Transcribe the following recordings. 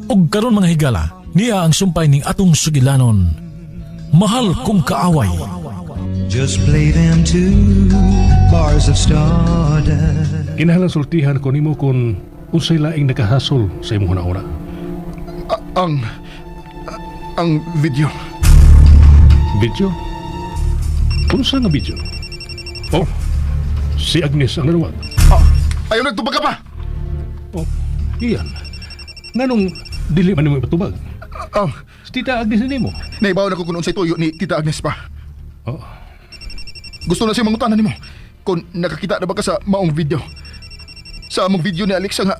Ug karon, mga higala, niya ang sumpay ning atong sugilanon. Mahal Kong Kaaway. Just play them two bars of stardust. Kinahanglan sultihan ko nimo kung unsay laing nakahasol sa imong hunahuna. Ang video. Video? Unsa nga video? Oh, si Agnes ang nanawag. Ah, ayaw nagtubag ka pa! Oh, iyan. Nganong dili man nimo ipatubag? Si Tita Agnes ni nimo. Naibaw na ko kung unsay tuyo ni Tita Agnes pa. Oh, Gusto na siya mangutana nimo kung nakakita na ba ka sa maong video. Sa among video ni Alexa nga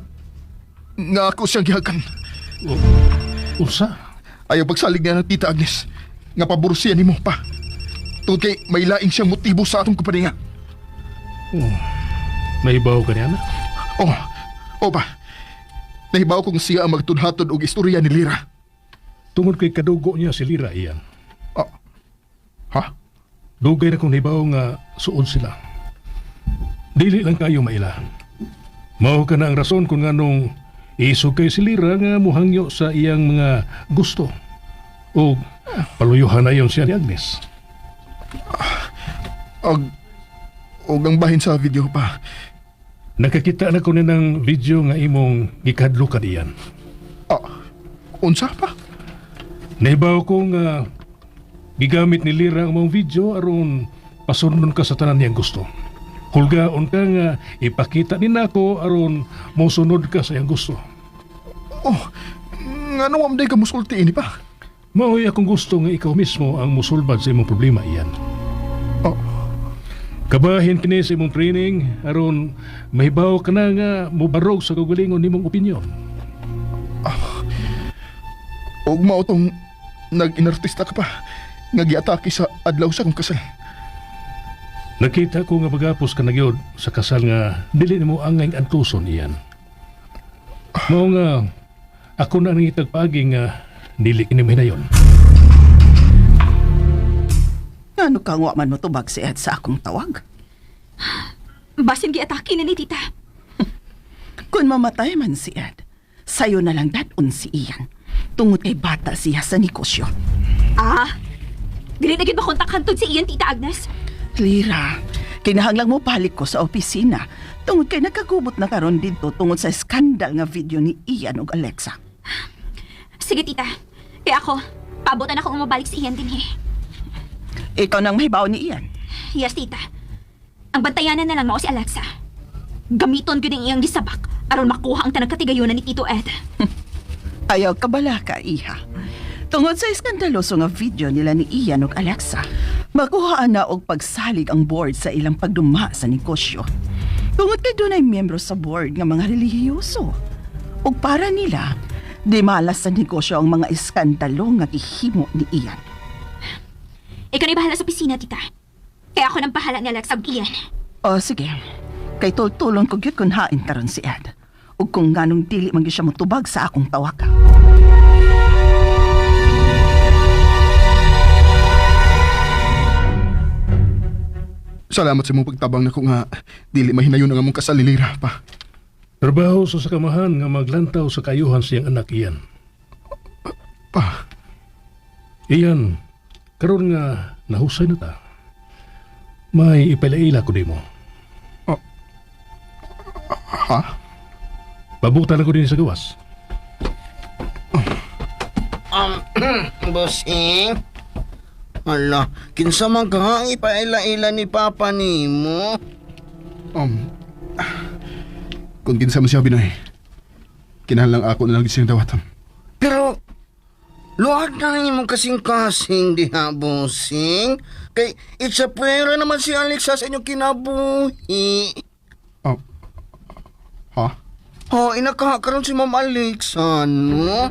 nga ako siyang gihagan. Oh, unsa? Ayaw pagsalig niya ng Tita Agnes nga pabor siya nimo pa. Tungod kay may laing siyang motibo sa atong kumpanya. Oh, nahibaw ka niya na? Oh, oh pa. Nahibaw kong siya ang magtunhatod og istorya ni Lira. Tungod kay kadugo niya si Lira, iyan. Oh. Ha? Dugay na kong nahibaw nga suod sila. Dili lang kayo maila. Mao ka na ang rason kung nganong isog kay si Lira nga muhangyo sa iyang mga gusto. O paluyuhan na yon siya ni Agnes. Og og ang bahin sa video pa. Nakakita na ko ni ng video nga imong gikadlukan iyan. Ah, unsa pa? Nahibaw ko nga gigamit ni Lira ang mga video aron pasundon ka sa tanan niyang gusto. Hulgaon ka nga ipakita ni nako aron mosunod ka sa iyang gusto. Oh, ngano wa man ka musulti ini pa? Mao'y akong gusto nga ikaw mismo ang musulbad sa imong problema, iyan. Oh, Kabahin kini sa imong training aron mahibaw ka na nga mobarog sa kaugalingon nimong opinyon. Og mao tong nag-inartista ka pa nga giatake sa adlaw sa akong kasal. Nakita ko nga pagapos ka na gyud sa kasal nga dili nimo angay antuson iyan. Mao nga ako na ang nangitag paagi nga dili kini mahinayon. Ngano kang wa man motubag si Ed sa akong tawag? Basin giatake na ni Tita. Kung mamatay man si Ed, sayo na lang dad-on si Ian. Tungod kay bata siya sa negosyo. Ah, dili na gyud makontak hantod si Ian, Tita Agnes. Lira, kinahanglang mo balik ko sa opisina tungod kay nagkagubot na karon didto tungod sa skandal nga video ni Ian ug Alexa. Sige, Tita. Kaya ako, paabotan ako umabalik si Ian dinhi. Ikaw nang mahibaw ni Ian. Yes, Tita. Ang bantayanan na lang mao si Alexa. Gamiton gyud ang iyang gisabak aron makuha ang tanang katigayunan ni Tito Ed. Ayaw kabalaka, iha. Tungod sa iskandaloso nga video nila ni Ian ug Alexa, makuha na og pagsalig ang board sa ilang pagduma sa negosyo. Tungod kay dunay miyembro sa board nga mga relihiyoso. Ug para nila, di malas sa negosyo ang mga iskandalo nga gihimo ni Ian. Ikaw na bahala sa opisina, Tita. Kaya ako nang bahala ni Alexa ug Ian. O sige, kay tultulon ko gyud kung hain karon si Ed. Ug kung nganong dili man gyud siya motubag sa akong tawag. Salamat sa imong pagtabang nako nga dili mahinayon ang among kasal ni Lira pa. Trabaho sa sakamahan nga maglantaw sa kayuhan siyang anak iyan. Pa, Iyan, karon nga nahusay na ta. May ipailaila ko nimo. Ha? Pabutan ako din sa gawas. Bossing? Ala, kinsa man ka ang ipaila-ila ni Papa nimo? Kung kinsa man siya, Binoy, kinahanglan ako na lang siyang dawatan. Pero, luwag na imong kasing-kasing diha, bossing. Kay, it's a pera naman si Alexa sa inyong kinabuhi. Oh. Ha? Oh, inakakaroon si Ma'am Alexa, no?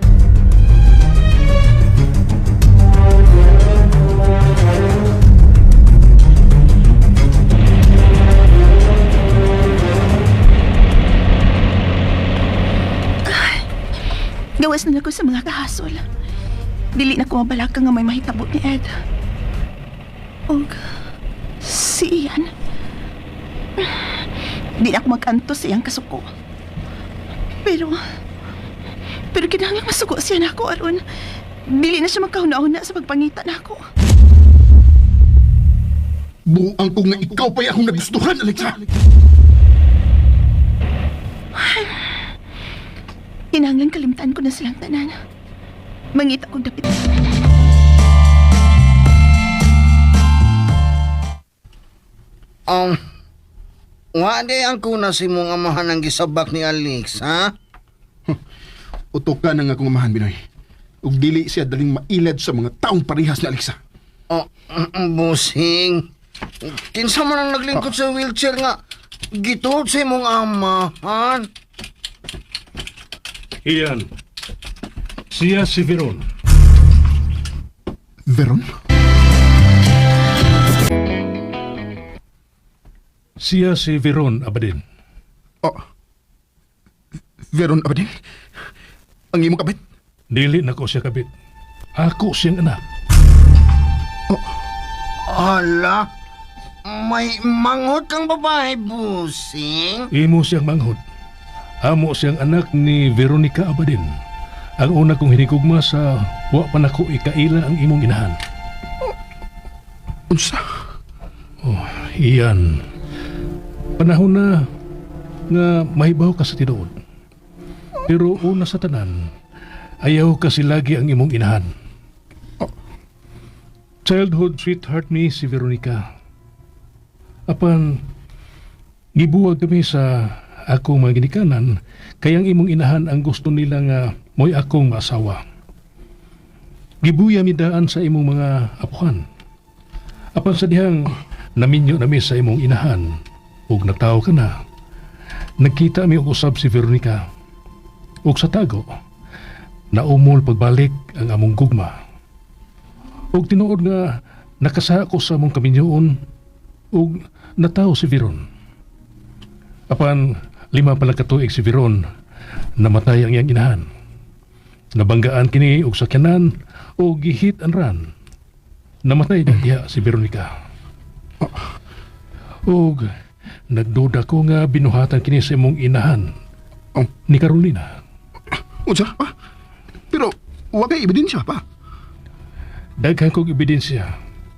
Gawas na ko sa mga kahasol. Dili na ko mabalaka nga may mahitabo ni Ed. Og si Ian. Di na ako mag-antos sa iyang kasuko. Pero Pero kinahanglan masuko siya nako aron dili na siya magkahuna-huna sa pagpangita nako. Buang ko nga ikaw pa'y akong nagustuhan, Alexa. Kinahanglan kalimtan ko na silang tanan. Mangita kog dapit. Um, wa di ang kuna si mong amahan ang gisabak ni Alex, ha? Utok ka na nga akong amahan, Binoy. Ug dili siya daling mailad sa mga taong parehas ni Alexa. Oh, busing. Kinsa man ang naglingkod sa wheelchair nga gituod sa imong amahan. Iyan. Siya si Veron. Veron? Siya si Veron Abadin. Oh. Veron Abadin? Ang imong kabit? Dili na ko siya kabit. Ako siyang anak. Hala, may manghot kang babae, busing. Imo siyang manghod. Amo siyang anak ni Veronica Abadin. Ang una kong hinigugma sa wa pa nako ikaila ang imong inahan. Unsa? Iyan. Panahon na nga mahibaw ka sa tinuod. Pero una sa tanan, ayaw kasi lagi ang imong inahan. Childhood sweetheart ni si Veronica. Apan, gibuwag kami sa akong mga ginikanan, kaya ang imong inahan ang gusto nila nga mo'y akong maasawa. Gibuya mi daan sa imong mga apuhan. Apan sa dihang naminyo nami sa imong inahan ug natawo ka na. Nagkita mi og usab si Veronica. Ug sa tago, naumol pagbalik ang among gugma. Ug tinuod nga nakasa ko sa among kaminyoon ug natawo si Veron. Apan 5 pa lang ka tuig si Veron, namatay ang iyang inahan. Nabanggaan kini og sakyanan ug gihit and run. Namatay na diha si Veronica. Ug nagduda ko nga binuhatan kini sa imong inahan Oh. ni Carolina. Unsa? Pa? Pero wa kay ebidensya pa. Daghan kog ebidensya.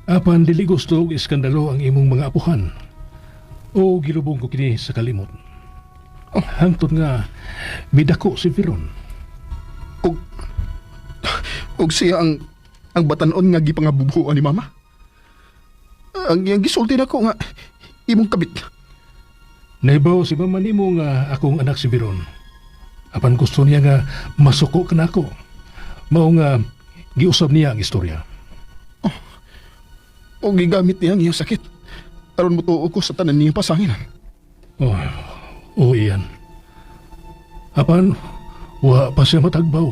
Apan dili gusto og iskandalo ang imong mga apuhan. O gilubong ko kini sa kalimot. Hangtod nga midako si Veron. Og og siya ang batanon nga gipangabubuan ni mama. Ang iyang gisulti nako nga imong kabit. Naibaw si mama nimo nga akong anak si Veron. Apan gusto niya nga masuko ka nako. Mao nga giusab niya ang istorya. Og gigamit niya ang iyang sakit. Aron motuo ko sa tanan niyang pasanginan. Oh, oh iyan. Apan, wa pa siya matagbaw.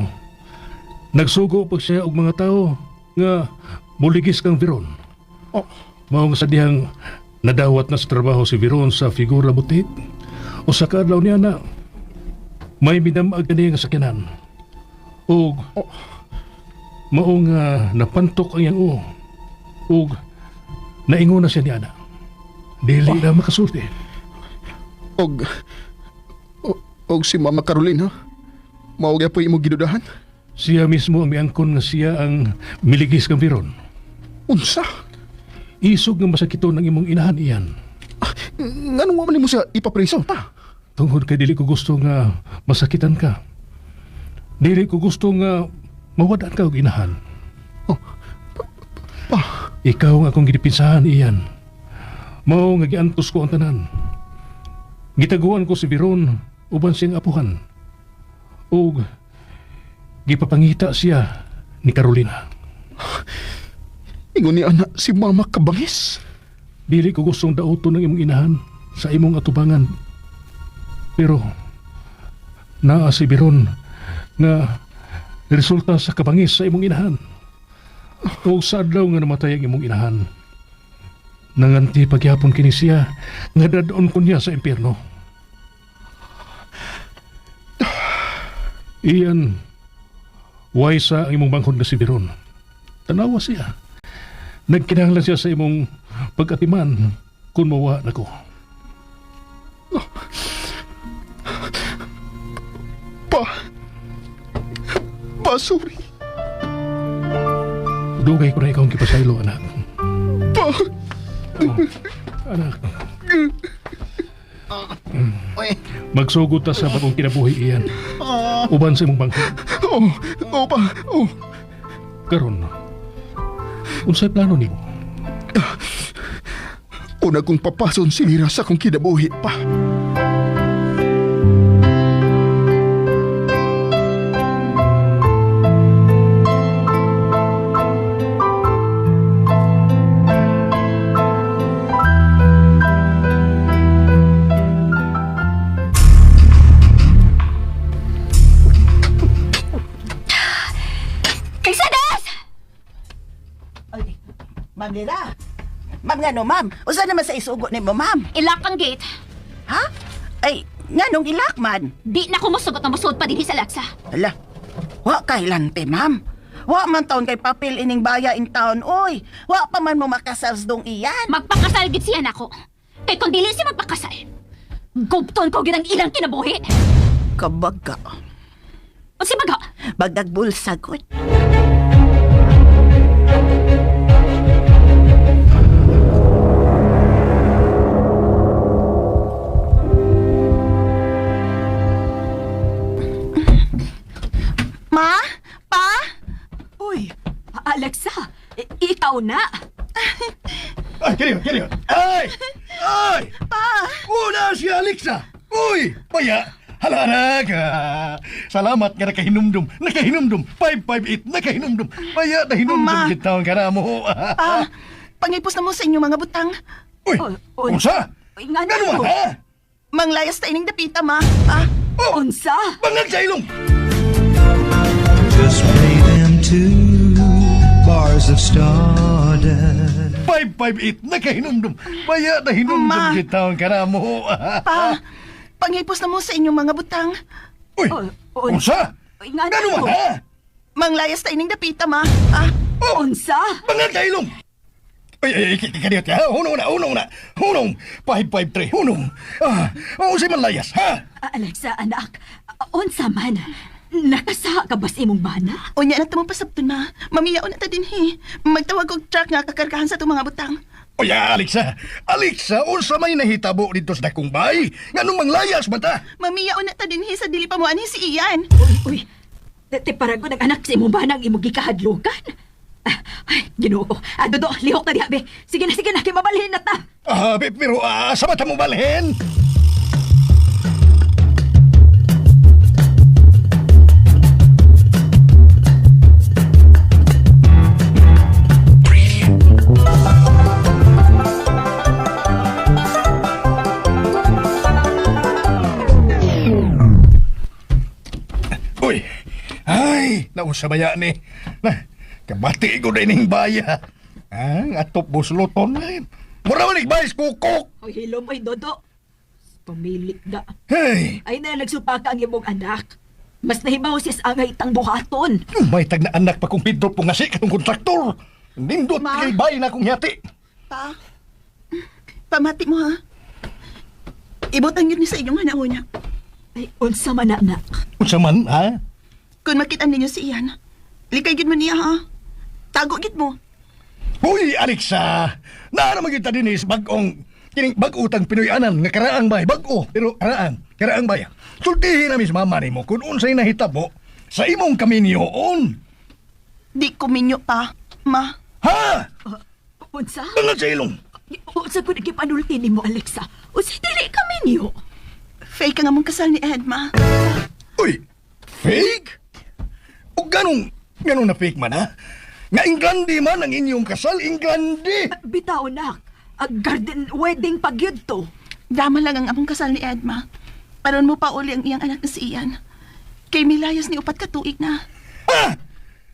Nagsugo pa siya og mga tao nga muligis kang Veron. Oh. Mao nga sa dihang nadawat na sa trabaho si Veron sa Figura Boutique. O sa kaadlaw niya na may midamag kaniya nga sakyanan. Og Oh. mao nga napantok ang iyang uo. Og naingon na siya ni Ana. Dili na makasulti. Og og si Mama Carolina, mao gyapon imong gidudahan. Siya mismo ang miangkon nga siya ang miligis kang Veron. Unsa? Isog nga masakiton ang imong inahan iyan. Ah, nganong wa man nimo siya ipapreso pa? Tungod kay dili ko gusto nga masakitan ka. Dili ko gusto nga mawadaan ka og inahan. Oh, pa, Ikaw ang akong gidipinsahan iyan. Mao nga giantos ko ang tanan. Gitaguan ko si Veron uban siyang apuhan. Ug gipapangita siya ni Carolina. Ingon ni ana si Mama kabangis. Dili ko gustong dauton ng imong inahan sa imong atubangan. Pero naa si Biron nga resulta sa kabangis sa imong inahan. O sa adlaw nga namatay ang imong inahan. Nanganti pagyapon kini siya nga dadon ko niya sa impyerno. Iyan, way sa ang imong manghod na si Biron. Tanawa siya. Nagkinahanglan siya sa imong pagkatiman kung mawa nako. Pa. Pa, sorry. Dugay ko na ikaw ang kipasaylo, anak. Pa. Oh, anak, Uy, magsugod ta sa bagong kinabuhi iyan. Uban sa imong bangko. Oh, oh pa. Oh. Karon, unsay plano nimo? Una kong papason si Lira sa akong kinabuhi pa. Mercedes! Ay, Ma'am Lira. Ma'am nga no, ma'am. Usa naman sa isugo nimo, ma'am. Ilak ang gate. Ha? Ay, nga nung ilak man. Di na ko musugot na musuod pa dinhi sa Alexa. Hala, wa kailan te, ma'am. Wa man taon kay papel ining baya in town, oy. Wa pa man mo makasals dong iyan. Magpakasal gid siya nako. Kay kung dili siya magpakasal, gubton ko gid ang ilang kinabuhi. Kabaga. Unsa baga? Bagdag bulsa gud. Ma? Pa? Uy, Alexa, ikaw na. Ay, kiriyo, kiriyo. Ay! Ay! Pa? Una si Alexa! Uy! Paya! Hala na ka! Salamat nga nakahinumdum. Nakahinumdum. 558, nakahinumdum. Paya, nahinumdum Ma. kita ang karamo. Pa? Pangipos na mo sa inyong mga butang. Uy! Oh, Unsa? Uy, nga Gano na man, ha? Manglayas ta ining dapita, ma. Pa? Oh! Unsa? Bangag sa ilong! Just play them two bars of stardust. 558, nakahinumdum. Paya, nahinumdum Ma. kita ang karamo. Pa? Pangipos na mo sa inyong mga butang. Uy! Oh, Unsa? Uy, nga na Gano man, ha? Manglayas ta ining dapita, ma. Pa? Oh! Unsa? Bangag sa ilong! Uy, ay, ay, kaniyot ka, ha? Hunong na, hunong na. Hunong! 553, hunong. Ah, unsay man layas, ha? Alexa, anak, unsa man? Nakasa ka ba sa imong bana? Unya na tumong pasabton, ma. Mamiyaon na ta din, he. Magtawag og truck nga kakargahan sa itong mga butang. Uy, Alexa! Alexa, unsa may nahitabo dito sa dakong bay? Nganong manglayas man ta? Mamiyaon na ta din, he, sa dili pa mo anhi si Ian. Uy, uy. Te paragon ang anak sa imong bana ang imong gikahadlukan. Ah, ay, Ginoo ko. Ah, Dodo, lihok na diha, be. Sige na, sige na, kay mabalhin na ta. Ah, pero sa mata mo balhin? Uy, ay, nausa ba yan eh? Na, kabati ko na ining baya. Ang atop busloton na yun. Mura man bayas kukok. Uy, hilom, oy, Dodo. Pamilit na. Hey, Ay na, nagsupaka ang imong anak. Mas nahibaw siya sa angay tang buhaton. may tag na anak pa kong Pedro Pungasi katong kontraktor. Nindot Ma? kay bay na kong yati. Pa? Pamati mo, ha? Ibutang yun ni sa inyong hanahuna. Ay, unsa man na, anak. Unsa man, ha? Kung makita ninyo si Ian, likay gid mo niya, ha? Tago gid mo. Uy, Alexa! Naa naman kita din is bag-ong kining bag-utang Pinoy-anan nga karaang bay, bag-o, pero karaang, karaang bay. Sultihin na mis mama nimo kung unsay nahitabo sa imong kaminyoon. Di ko minyo pa, ma. Ha? Unsa? Bangag sa ilong. Unsa ko nagipanulti nimo, Alexa? Unsa dili kami niyo? Fake nga mong kasal ni Ed, ma. Uy, fake? O ganong, ganong na fake man ha? Nga ingrandi man ang inyong kasal, ingrandi! Bitaw, nak. Ang garden wedding pagyud to. Drama lang ang among kasal ni Ed, ma. Paron mo pa uli ang iyang anak na si Ian. Kay milayas ni upat ka tuig na. Ha?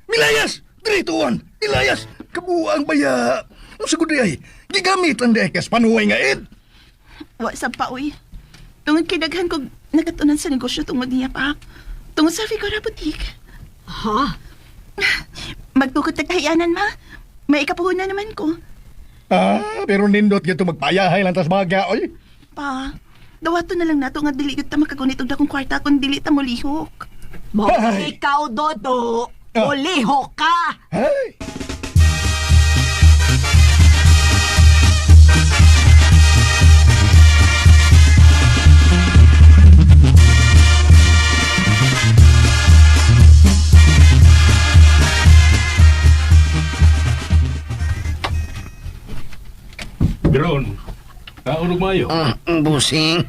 Milayas! 3, 2, 1! Milayas! Kabuang baya! Ang sagot di ay, gigamit ang dekas panuway nga ed! Wa sa pa, uy. Tungod kay daghan kog nakatunan sa negosyo tungod niya pa. Tungod sa Figura Boutique. Ha? Magtukod tagkahiyanan, ma. May ikapuhunan naman ko. Ah, pero nindot gito magpayahay lang tas baga, oy! Pa, dawato na lang nato nga dili gyud ta makagunit og dakong kwarta kung dili ta molihok. Mo Ay. ikaw, Dodo. Ah. Uliho ka. Ay! Biron, kaon og maayo. Ah, busing.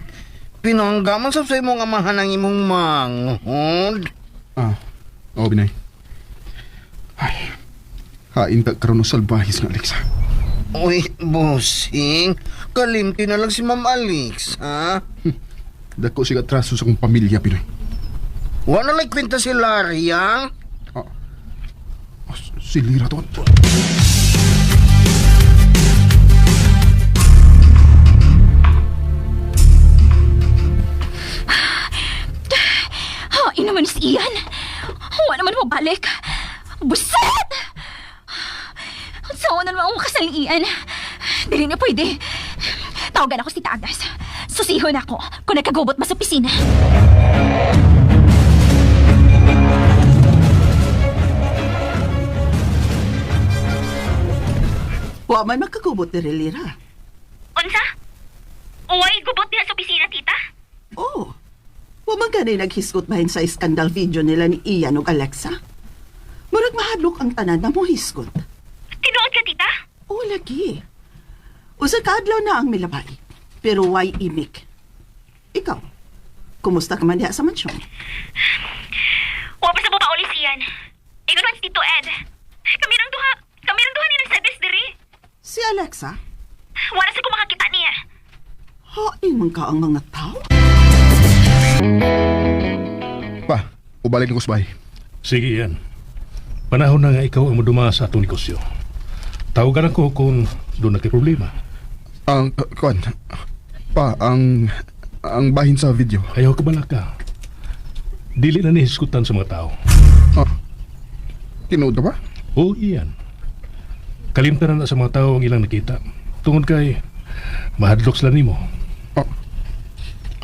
Pinanggaman sa imong amahan ang imong manghod. Ah, oo, Binay. Ay, hain ta karon og salbahis nga, Alexa. Uy, busing. Kalimti na lang si Ma'am Alex, ha? Dako siya atraso sa akong pamilya, Pinoy. Wala na lang kwenta si Larry, ha? Ah, ah, si Lira to. Hain naman si Ian. Wala naman mo balik. Buset! Saan na naman akong kasal ni Ian? Dili na pwede. Tawagan ako si Tagas. Susihon ako kung nagkagubot ba sa opisina. Wa man makakubot ni Lira. Unsa? Uway, gubot niya sa opisina, tita? Oh. Wa man ganay naghisgot bahin sa iskandal video nila ni Ian ug Alexa. Murag mahadlok ang tanan na mohisgot. Tinuod ka, tita? Oo, lagi. Usa ka adlaw na ang milabay. Pero why imik? Ikaw, kumusta ka man diha sa mansyon? Wa pa sa bupa uli siyan. Ingon man si Tito Ed. Kami rang duha, kami rang duha ni nagservice diri. Si Alexa, Wala sa ko makakita niya. hain man ka ang mga tao? Pa, ubalik na ko sa bahay. Sige yan. Panahon na nga ikaw ang muduma sa atong negosyo. Tawagan ako kung doon na kay problema. Ang, kuan, pa, ang bahin sa video. Ayaw ka balaka. Dili na nihisgutan sa mga tao. Ah, tinuod na ba? O iyan. Kalimtan na na sa mga tao ang ilang nakita. Tungod kay mahadlok sila nimo. Ah,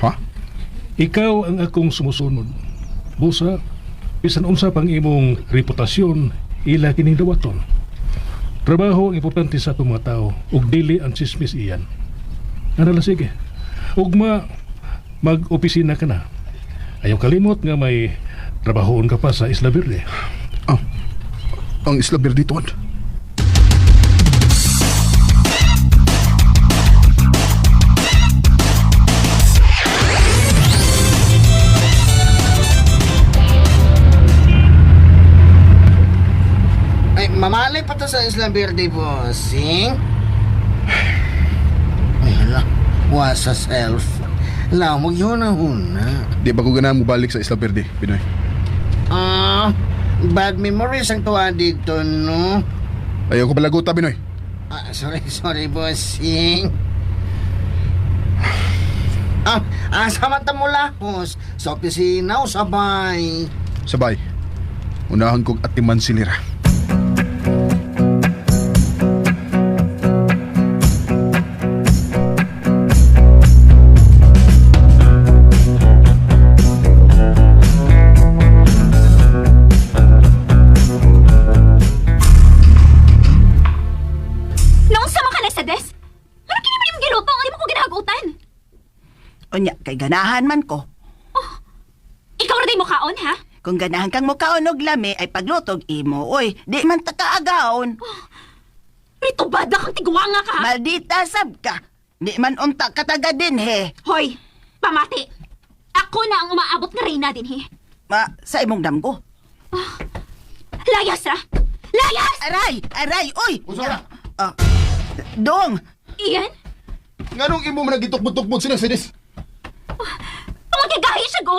ha? Ikaw ang akong sumusunod. Busa, bisan unsa pang imong reputasyon, ila kining dawaton. Trabaho ang importante sa atong mga tao ug dili ang tsismis iyan. Ano la sige. Ugma mag-opisina ka na. Ayaw kalimot nga may trabahoon ka pa sa Isla Verde. Ah, ang Isla Verde tuod. Ay, mamalay pa to sa Isla Verde, bossing. Ay, hala. Wa sa self. Lamog yun na huna. Di ba ko ganahan mobalik sa Isla Verde, Pinoy? Ah, bad memories ang tuwa dito, no? Ayaw ko palaguta, Pinoy. Ah, sorry, sorry, bossing. Ah, asa man ta mo lahos? Sa opisina o sabay? Sabay. Unahan kong atiman si Lira. Noon sama ka na sa desk? Ano kini man imong giluto ang imo ko ginahagutan? Unya, kay ganahan man ko. Ikaw ra day mo kaon, ha? Kung ganahan kang mukaon og lami ay paglutog imo. Oy, di man ta kaagaon. Ritubada kang tiguanga ka, ha? Maldita sab ka. Di man unta ka taga dinhe. Hoy, pamati. Ako na ang umaabot nga reyna dinhi. Ma, sa imong damgo. Layas ra. Layas! Aray, aray, oy. Usa na. Ah, dong, Ian, Nganong imo man nagitukbot-tukbot sila, Sinis? tungod kay gahi siya go.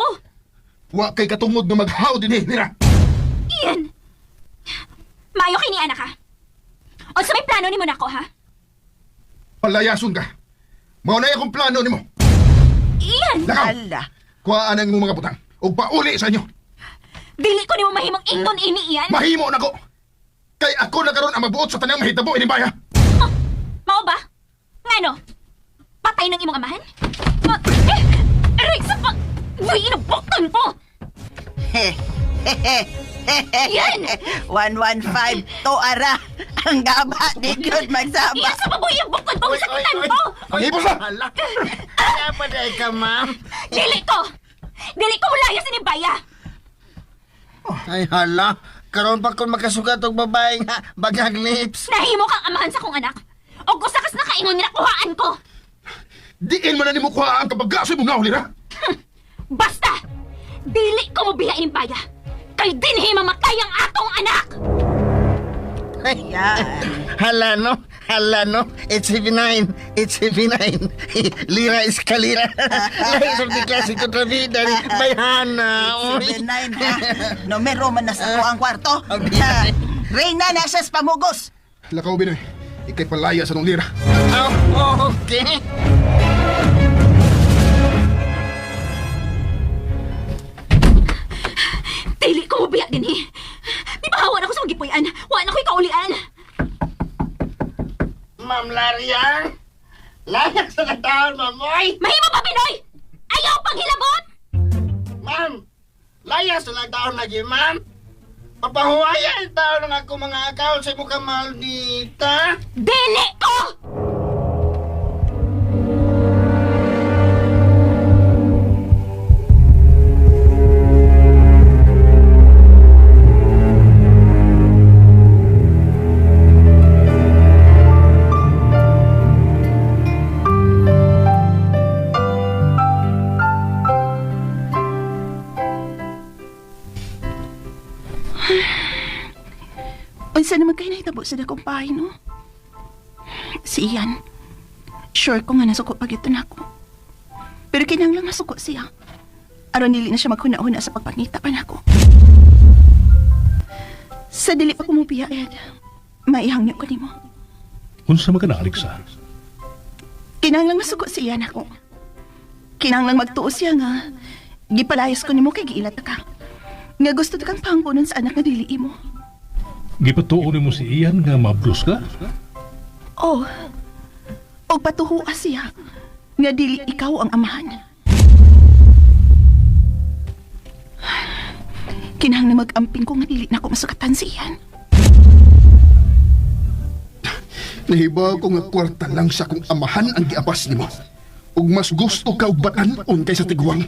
Wa kay katungod nga maghaw din eh, Lira. Ian! Maayo kay ni anak ha. Unsa may plano nimo nako ha? Palayason ka. Mao na akong plano nimo. Ian, Lakaw. ala. Kuhaan ang imong mga butang ug pauli sa inyo. dili ko nimo mahimong ingnon ini Ian. Mahimo nako. Kay ako na karon ang mabuot sa tanang mahitabo ining baya. Oh, mao ba? Ngano? Patay ng imong amahan? Ma eh, aray sa pa... Uy, inubuktan ko! Yan! 115 to ara. Ang gaba di gyud magsaba. Iyan sa baboy ang bukod mo sa sakitan ko! Pangipos na! Hala. Kaya pa dahil ka, ma'am. Dili ko! Dili ko mulaya sa baya! Ay, hala. Karon pa kung makasugat og babae nga bagag lips. Nahimo kang amahan sa kong anak! O gusto kas nakaingon nga nakuhaan ko! Diin man na nimo kuha ang kabagaso imong naw, Lira. Basta! Dili ko mo biya ining baya! Kay dinhi mamatay ang atong anak! Yan. Hala no, hala no. It's 79, it's 79. Lira is kalira. Lahi sa di klase kontrabida ni Bayhana. Oy. 79 ha. Numero man na sa ko ang kwarto. Abi. Reyna na siya sa pamugos. Lakaw, Binoy. Ikay palaya sa nung lira. Oh, okay. Dili ko mo biya dinhi! Di ba hawan ako sa magipuy-an? Wa na ko'y kaulian! Ma'am Lariang, layak sa taon, ma'am. Oy! Mahimo pa, Pinoy! Ayaw panghilabot! Ma'am, layas sa taon lagi, ma'am. Papahuwaya ang taon ng ako mga account sa imong maldita. Dili ko! Unsa naman kayo nahitabo sa dakong bahay, no? Si Ian. Sure ko nga nasuko pag ito na ako. Pero kinahanglan masuko siya. Aron dili na siya maghuna-huna sa pagpangita pa nako. Sa dili pa kumubiya, Ed. Maihangyo ko nimo. Unsa man ka na, Alexa? Kinahanglan masuko si Ian ako. Kinahanglan magtuo siya nga. Gipalayas ko nimo kay giilat ka. Nga gusto ta kang pangpunon sa anak nga dili imo. Gipatuo nimo si Ian nga mablos ka? Oh. Og patuhua siya nga dili ikaw ang amahan. Kinahanglan mag-amping ko nga dili na ako masukatan si Ian. Nahibaw ko nga kwarta lang sa kong amahan ang giabas nimo. Ug mas gusto ka og batan-on kaysa tigwang.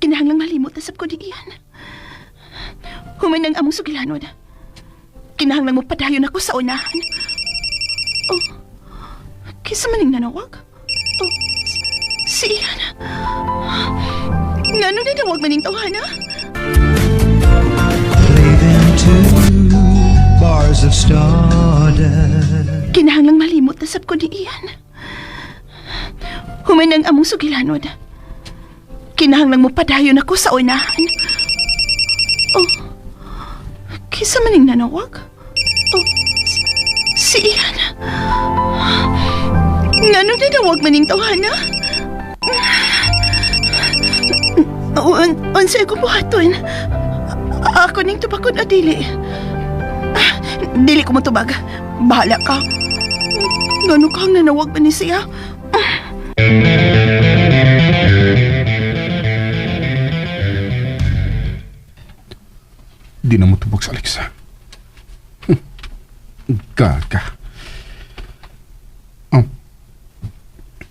Kinahanglan malimot na sab ko ni Ian. Human ang among sugilanon. Kinahanglan mo padayon ako sa unahan. Oh, kisa maning nanawag? Oh, si Ian. Ngano nanawag maning tawhana? Play them two bars of stardust. Kinahanglang malimot na sab ko ni Ian. Human ang among sugilanon. Kinahanglang mo padayon ako sa unahan. Oh, kisa maning nanawag? Oh, si Ian. Ngano nanawag maning tawhana? Unsay ko buhaton? Ako ning tubakon o dili? Ah, dili ko motubag. Bahala ka. Ngano kang nanawag ba ni siya? Di na mo tubag sa Alexa. Gaga. Oh.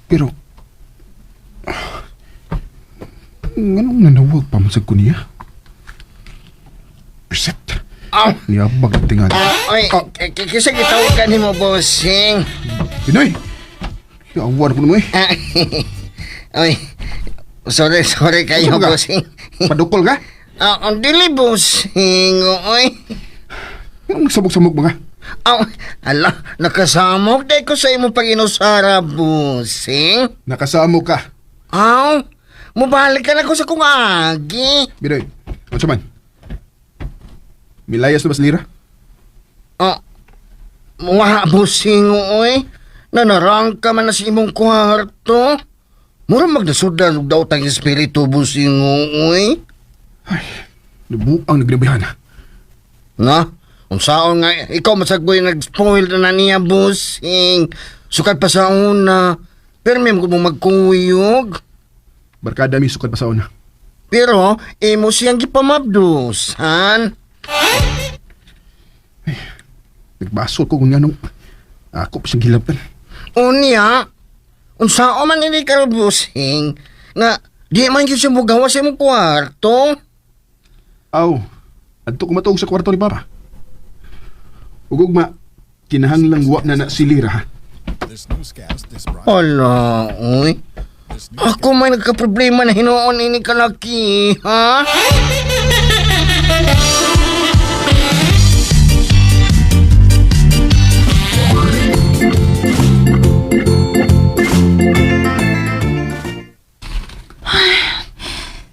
Pero, nganong nanawag pa man sa ko niya? Reset. Aw. Niyabag ang tingali. Oy, kisa gitawag ka nimo, bossing. Pinoy! Yawan ko na mo eh. Ah, Oy, sorry, sorry kayo, Ano ka? bossing. Padukol ka? Ah, ang dili, bossing. Oy. Anong nagsabog-samog mga? Aw, ala, nakasamok dahil ko sa imong pag-inusara, bossing. Nakasamo ka. Aw, mubalik ka na ko sa kong agi. Binoy, ano man? Milayas na ba sa lira? Ah, wa, bossing, oy. Nanarang ka man na sa imong kwarto. Mura magdasudal og daw tang espiritu, bossing, oy. Ay, nabuang nagnabihan. Nga? Unsaon nga ikaw masagboy nag-spoil na niya, bossing. Sukad pa sa una. Pero may mo magkuyog. Barkada mi sukad pa sa una. Pero imo siyang gipamabdusan. Nagbasol ko kung nganong ako pa siyang gilabtan. Unya, unsaon man ini karon, bossing, nga di man gyud siya mogawa sa imong kwarto. Aw, adto ko matuog sa kwarto ni Papa. Ug ugma, kinahanglang wa na na si Lira ha. Ala, uy. Ako may nagka-problema na hinuon ini kalaki, ha?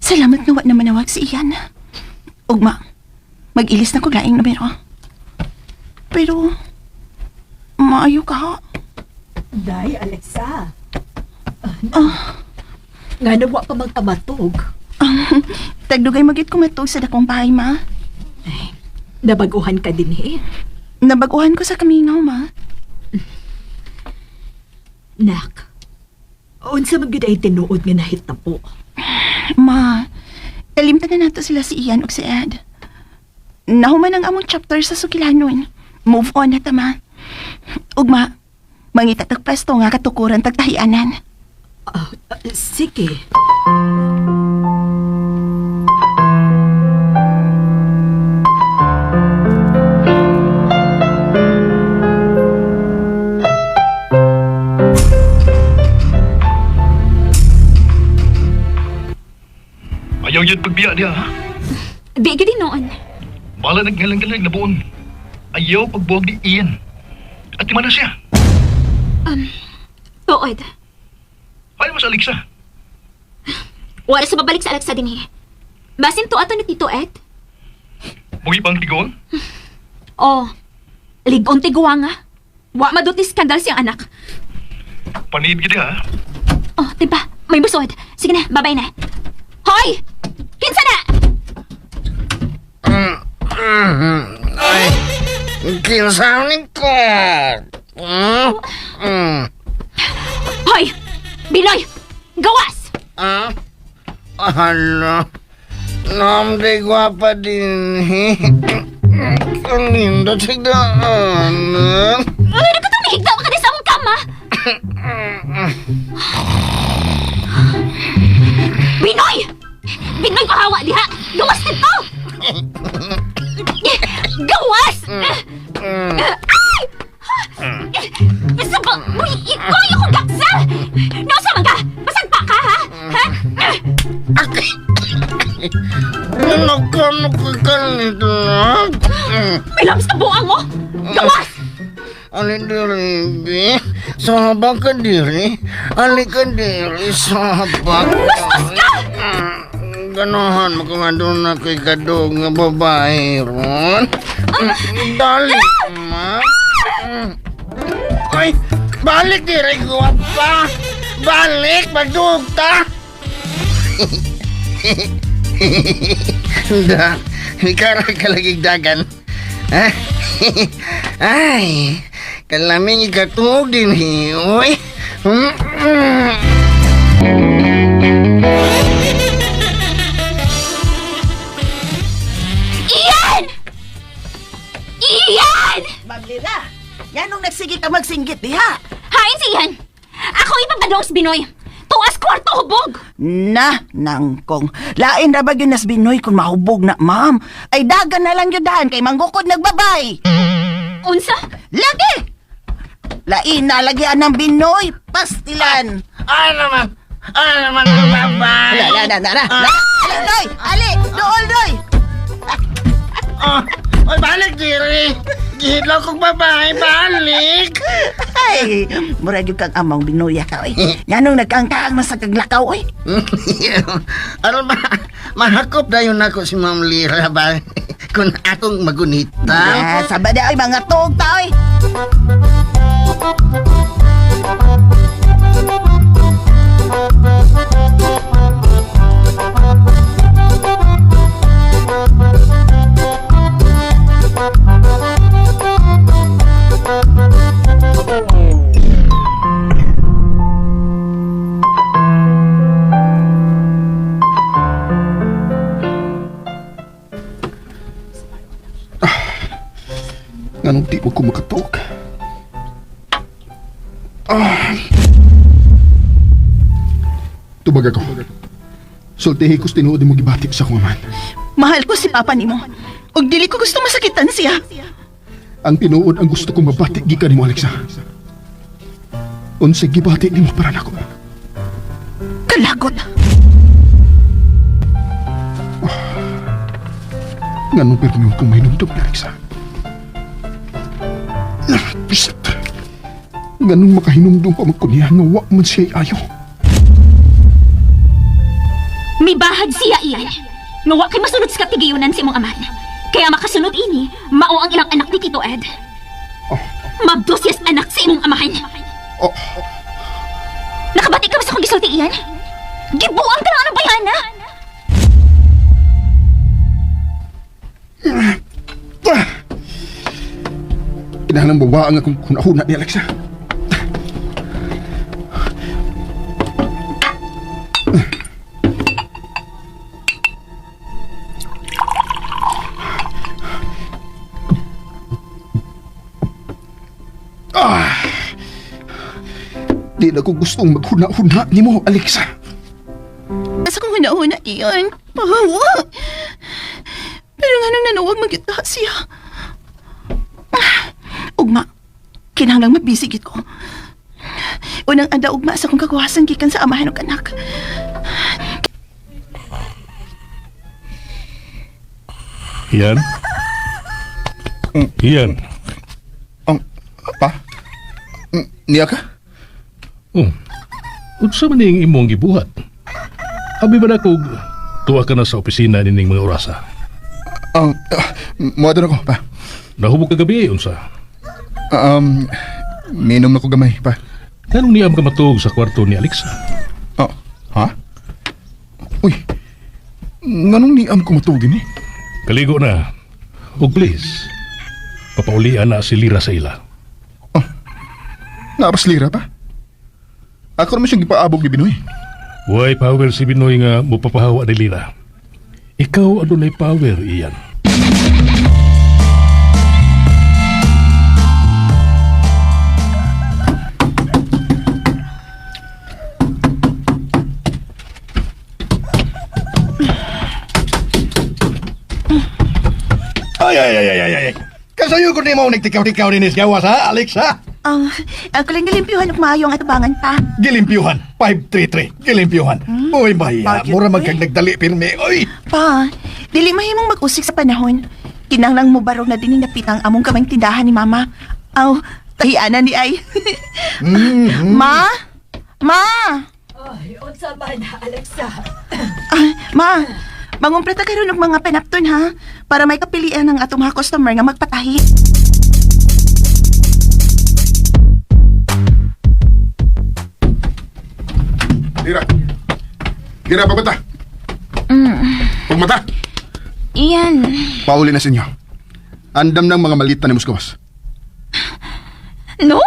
Salamat nga wa na manawag si Ian. Ugma, mag-ilis na ko laing numero. Pero, maayo ka ha. Day, Alexa. Nga na wa pa magkamatog. Tagdugay magit kumatog sa dakong bahay, ma. Nabaguhan ka din eh. Nabaguhan ko sa kamingaw, ma. Nak, unsa man gyud ay tinuod nga nahitabo. Ma, kalimtan na nato sila si Ian ug si Ed. Nahuman ang among chapter sa sukilanon. Move on na ta, ma. Ugma, mangita tag pwesto nga katukuran tagtahianan. Ah, ah, sige. Ayaw yun pagbiya niya, ha? Di gid noon. Bala naggalang-galang na buon. Ayaw pagbuwag ni Ian. At di man na siya. Tuod. Ayaw mo sa Alexa. Wala sa babalik sa Alexa din eh. Basin to ato ni Tito Ed. Mugi pang tigon? Oh, ligon tiguwa nga. Wa madot ni skandal siyang anak. Panid gid ha. Oh, diba? May busod. Sige na, babay na. Hoy! Kinsa na? Ay, kinsanin ko. Mm, mm. Hoy! Biloy! Gawas! Ah? Hala. Namday gwapa din eh. Ang nindot sa daan. Ano ka tumihigda ka di sa among kama? Binoy! Binoy, pahawa diha! Gawas nito! Gawas! Ay! Bisa ba? Uy, ikaw yung gaksa! Nausa man ka! Pasagpa ka, ha? Ha? Nagkano ka ganito na? May lams ka buang mo! Gawas! Ali diri, bi. Sahaba ka diri. Ali ka diri, sahaba ka. Bastos ka! Ganahan mo kung ano na kay kadog nga babae ron. Dali, ma. Ay, balik diri, guwapa. Balik, magdugta. Da, ikaw ka lagi dagan. Ha? Ay, kalaming ikatuog din eh, uy. Mm-mm. Ian! Ian! Ma'am Lira, yan nung nagsige ka magsinggit diha. Hain si Ian! Ako ipapadong si Binoy! Tuas kwarto hubog! Na, nangkong. Lain ra ba yun nas Binoy kung mahubog na, ma'am? Ay dagan na lang yun dahan kay manggukod nagbabay. Unsa? Lagi! Lain na lagian ng Binoy, pastilan. Ay naman, ay naman ang babae. La, la, la, la, la. La, Doy! Ali! Dool, Doy! Ah, oy, balik diri. Gihidlaw kong babae, balik. Ay, murag yung kang amang binuya ka, oy. Nganong nagkangkaang man sa kaglakaw, oy. Aron ba, mahakop dayon nako si Ma'am Lira ba? Kung akong magunita. Ah, saba na, oy, mga tuog ta, oy. ko makatuog. Ah. Tubag ako. Sultihi ko sa tinuod mo gibati sa akong amahan. Mahal ko si Papa nimo. Ug dili ko gusto masakitan siya. Ang tinuod ang gusto kong mabati gikan nimo, Alexa. Unsay gibati nimo para nako. Kalagot. Nganong pirmi kong mahinumdum ni Alexa. Ah, Bisat. Nganong makahinumdum pa man ko niya nga wa man siya ayo. Mibahag siya iyan. Nga wa kay masunod sa katigayunan si imong amahan. Kaya makasunod ini, mao ang ilang anak ni Tito Ed. Mabdosyas anak sa imong amahan. Oh, Nakabati ka ba sa akong gisulti iyan? Gibuang ka lang anong bayana! ah! Kinahanglan bawa ang akong hunahuna ni Alexa. Ah! Di na ko gustong maghuna-huna nimo, Alexa. Sa kong huna-huna iyon. Pahawa. Pero nga nung nanuwag magyuta siya. Ah, Ugma, kinahanglang mabisigit ko. Unang anda ugma sa kong kagawasan gikan sa amahan ug anak. Iyan. Iyan. Ang pa? Niya ka? Oh. Unsa man ning imong gibuhat? Abi ba na kog tuwa ka na sa opisina nining mga orasa? Ang uh, na ko pa. Nahubog kagabi unsa? Minom na ko gamay pa. Nganong niam ka matuog sa kwarto ni Alexa? Oh, ha? Uy, nganong niam ko matugin eh? Kaligo na. Ug please, papaulian na si Lira sa ila. Oh, Naapas lira pa? Ako naman siyang gipaabog ni Binoy. Way power si Binoy nga mupapahawa ni Lira. Ikaw adunay power iyan. Ay, ay, ay, ay, ay, ay. Kasayo ko nimo nagtikaw-tikaw ni gawas ha, Alex ha? Ang ako lang gilimpyuhan ug maayo ang atubangan pa. Gilimpyuhan, 533, gilimpyuhan. Uy, baya, Bakit, mura uy? magkag nagdali pirmi. Uy, Pa, dili mahimong mag-usik sa panahon. Kinahanglang mo barog na din napitang among kamang tindahan ni Mama. Aw, tahianan ni ay. Ma? Ma? Ay, unsa man, Alexa? Ah, ma, mangumpleta karon og mga panapton ha para may kapilian ang atong mga customer nga magpatahi. Lira. Lira, pagmata. Pagmata. Iyan. Pauli na sa inyo. Andam ng mga malita ni Muskawas. No!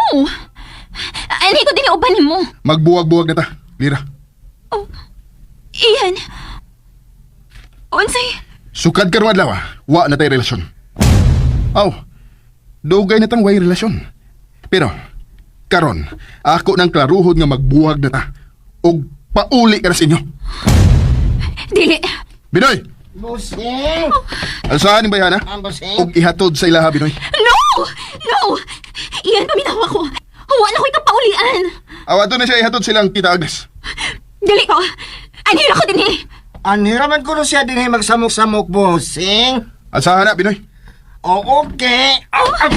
Ani ko din uban mo. Magbuwag-buwag na ta. Lira. Oh, Iyan. Unsay? Sukad karong adlaw, ah. Wa na tay relasyon. Aw, dugay na tang way relasyon. Pero, karon, ako nang klaruhod nga magbuwag na ta. Og pauli ka na sa inyo. Dili. Binoy! Bossing! Alsahan ni bayhana? Ang bossing? Og ihatod sa ilaha, Binoy. No! No! Iyan, paminawa ko. Huwa na ko'y kapaulian. Awa na siya ihatod silang Tita Agnes. Dili ko. Anhira ko din eh. Anira man ko siya din magsamok-samok, bossing. Alsahan na, Binoy. O, okay. Aw, aw.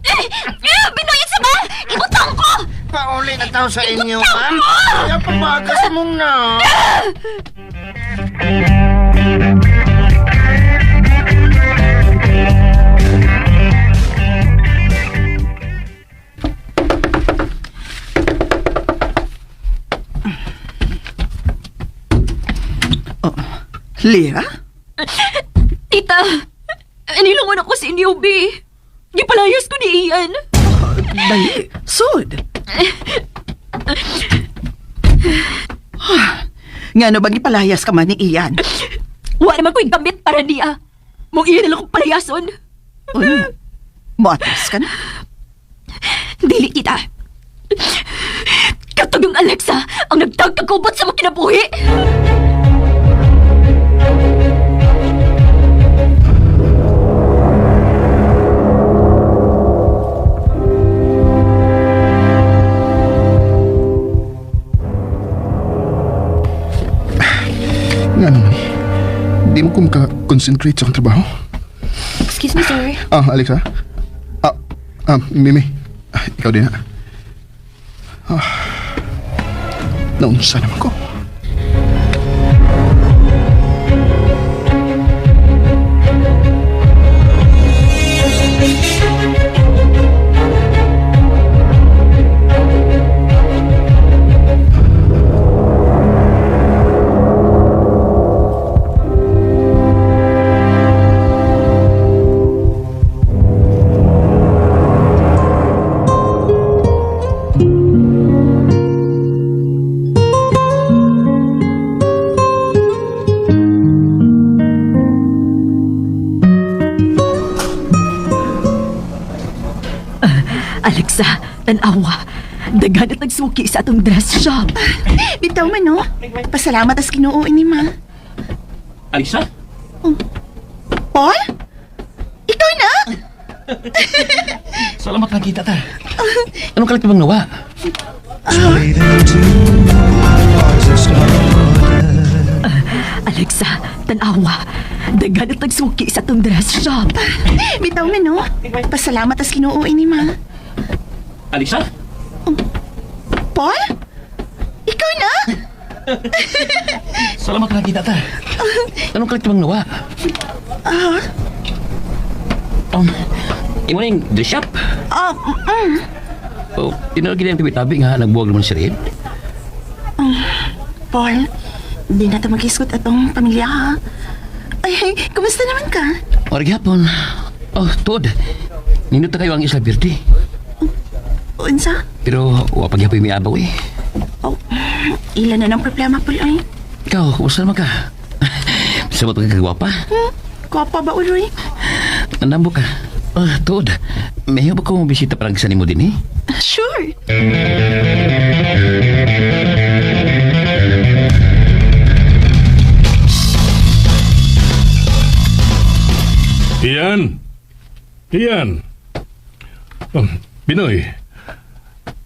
Eh, Binoy, sa ba? Ibutang ko! Pauli na tao sa inyo, ma'am. Kaya pabagas mong na. Lira? Tita, anilangon ako sa inyo, B. Gipalayas ko ni Ian. Dali, sud. Ah, Ngano bang ipalayas ka man ni Ian? Wa naman ko'y gamit para niya. Mong iyan na lang kong palayason. Unya. Moatras ka na. Dili kita. Katong yung Alexa ang nagtagkagubot sa mga kinabuhi. Nga naman eh. Di mo ko maka-concentrate sa akong trabaho. Excuse me, sir. Ah, Alexa. Mimi. Ikaw din ha. Ah, naunsa naman ko. Alexa, tanawa. Daghan at nagsuki sa atong dress shop. Bitaw man, no? Pasalamat as Ginoo ini, ma. Alexa? Paul? Ikaw na? Salamat nakita ta. Anong kalit bang nawa? Lay them two bars of stardust. Alexa, tanawa. Daghan at nagsuki sa atong dress shop. Bitaw man, no? Pasalamat as Ginoo ini, ma. Alexa? Paul? Ikaw na? Salamat nakita ta. Anong kalit bang nawa? Imo na yung dress shop. Ah, Oh, tinuod gid ang tabi-tabi nga nagbuwag naman si Red. Paul, di na ito mag-isgot atong pamilya, ha? Ay, kumusta naman ka? Ora gyapon. Oh, tuod. Nindot na kayo ang Isla Verde. Unsa? Pero wa pa gyapon miabaw eh. Oh, ilan na ng problema, Paul, ay? Ikaw, kumusta naman ka? Sabot ka kagwapa? Kwapa ba, uloy? Nandambo ka. Oh, tuod. Mayo ba ko bisita parang sa nimo din eh? Sure. Ian! Ian! Binoy,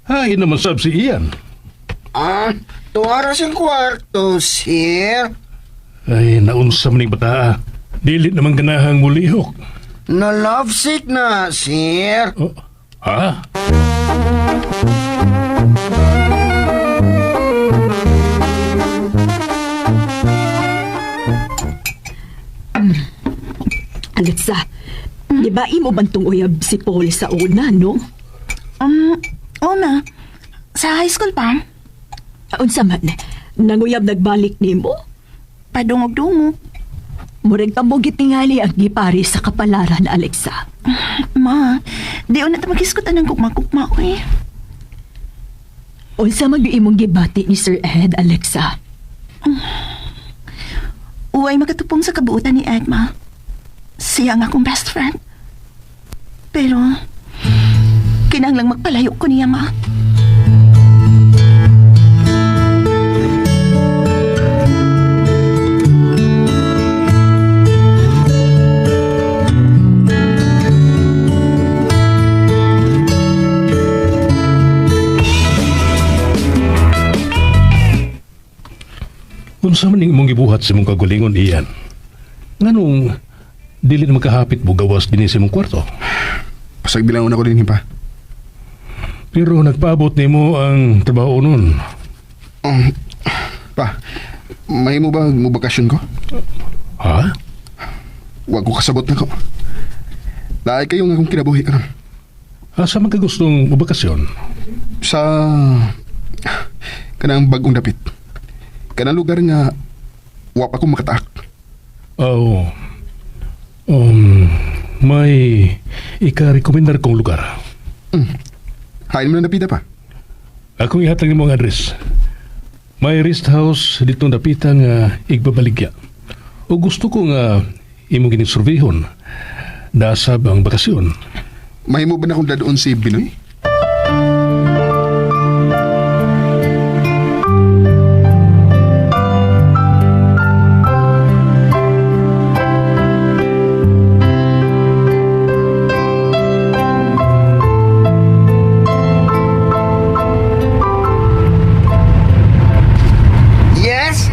hain naman sab si Ian. Ah, tuwara siyang kwarto, sir. Ay, naunsa man ning bataa. Dili naman ganahang mulihok. Na love sick na, sir. Oh, ha? Alexa, di ba imo bantong uyab si Paul sa una, no? Oo, ma. Sa high school pa, Unsa man, nanguyab nagbalik nimo? padungog-dungog. Murag tambog tingali ang gipari sa kapalaran, Alexa. Ma, di na ito mag-isgot anang gugma-gugma, eh. Unsa man gyud imong gibati ni Sir Ed, Alexa? Uway makatupong sa kabuutan ni Ed, ma. Siya ang akong best friend. Pero, kinahanglang magpalayo ko niya, ma. Unsa man ning imong gibuhat sa imong kagulingon, Ian? Nganong dili na makahapit mo gawas dinhi sa imong kwarto? Pasagbilangon ako din pa. Pero nagpaabot nimo ang trabaho nun. Pa, may mo ba mo bakasyon ko? Ha? Wag ko kasabot na ko. Laay kayo nga akong kinabuhi karon. Asa man ka gustong mabakasyon? Sa kanang bagong dapit. Kanang lugar nga wa pa ko makataak. Oo. May ika-recommendar kong lugar. Hain mo na dapita pa. Akong ihatag nimo ang address. May rest house dito dapita nga igbabaligya. O gusto ko nga imong ginisurveyhon. Dasab ang bakasyon. Mahimo ba na kung dadoon si Binoy? Yes!